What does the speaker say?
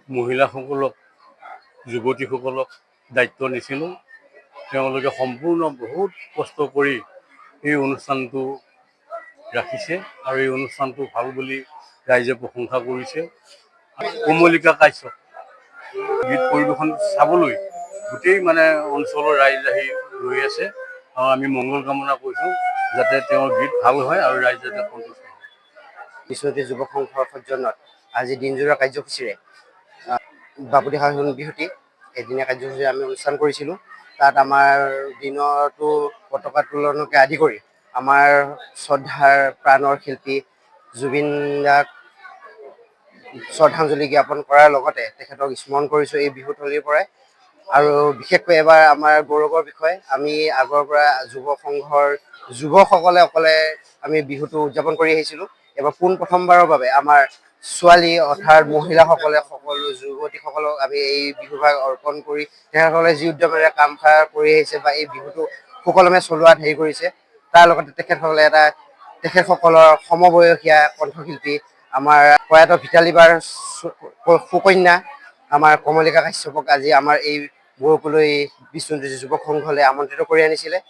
মহিলাসকলক, যুৱতীসকলক দায়িত্ব দিছিলোঁ। তেওঁলোকে সম্পূৰ্ণ বহুত কষ্ট কৰি এই অনুষ্ঠানটো ৰাখিছে আৰু এই অনুষ্ঠানটো ভাল বুলি ৰাইজে প্ৰশংসা কৰিছে। কমলিকা কাশ্যপ গীত পৰিৱেশন চাবলৈ গোটেই মানে অঞ্চলৰ ৰাইজ আহি ৰৈ আছে আৰু আমি মংগল কামনা কৰিছোঁ যাতে তেওঁৰ গীত ভাল হয় আৰু ৰাইজ যাতে সন্তুষ্ট হয়। বিষ্ণুজ্যোতি যুৱক সংঘৰ সৌজন্যত আজি দিনজোৰা কাৰ্যসূচীৰে বাপতি সাহোন বিহুটি এদিনীয়া কাৰ্যসূচী আমি অনুষ্ঠান কৰিছিলোঁ। তাত আমাৰ দিনতো পতাকা তোলনকে আদি কৰি আমাৰ শ্ৰদ্ধাৰ প্ৰাণৰ শিল্পী জুবিন দাক শ্ৰদ্ধাঞ্জলি জ্ঞাপন কৰাৰ লগতে তেখেতক স্মৰণ কৰিছোঁ এই বিহুথলীৰ পৰাই। আৰু বিশেষকৈ এবাৰ আমাৰ গৌৰৱৰ বিষয়, আমি আগৰ পৰা যুৱ সংঘৰ যুৱকসকলে অকলে আমি বিহুটো উদযাপন কৰি আহিছিলোঁ। এবাৰ পোন প্ৰথমবাৰৰ বাবে আমাৰ ছোৱালী অৰ্থাৎ মহিলাসকলে, সকলো যুৱতীসকলক আমি এই বিহুভাগ অৰ্পণ কৰি তেখেতসকলে যি উদ্যমেৰে কাম কাৰ কৰি আহিছে বা এই বিহুটো সুকলমে চলোৱাত হেৰি কৰিছে, তাৰ লগতে তেখেতসকলে এটা তেখেতসকলৰ সমবয়সীয়া কণ্ঠশিল্পী, আমাৰ প্ৰয়াত ভিতালী বাৰ সুকন্যা আমাৰ কমলিকা কাশ্যপক আজি আমাৰ এই বৰকলৈ বিষ্ণুজ্যোতি যুৱক সংঘলৈ আমন্ত্ৰিত কৰি আনিছিলে।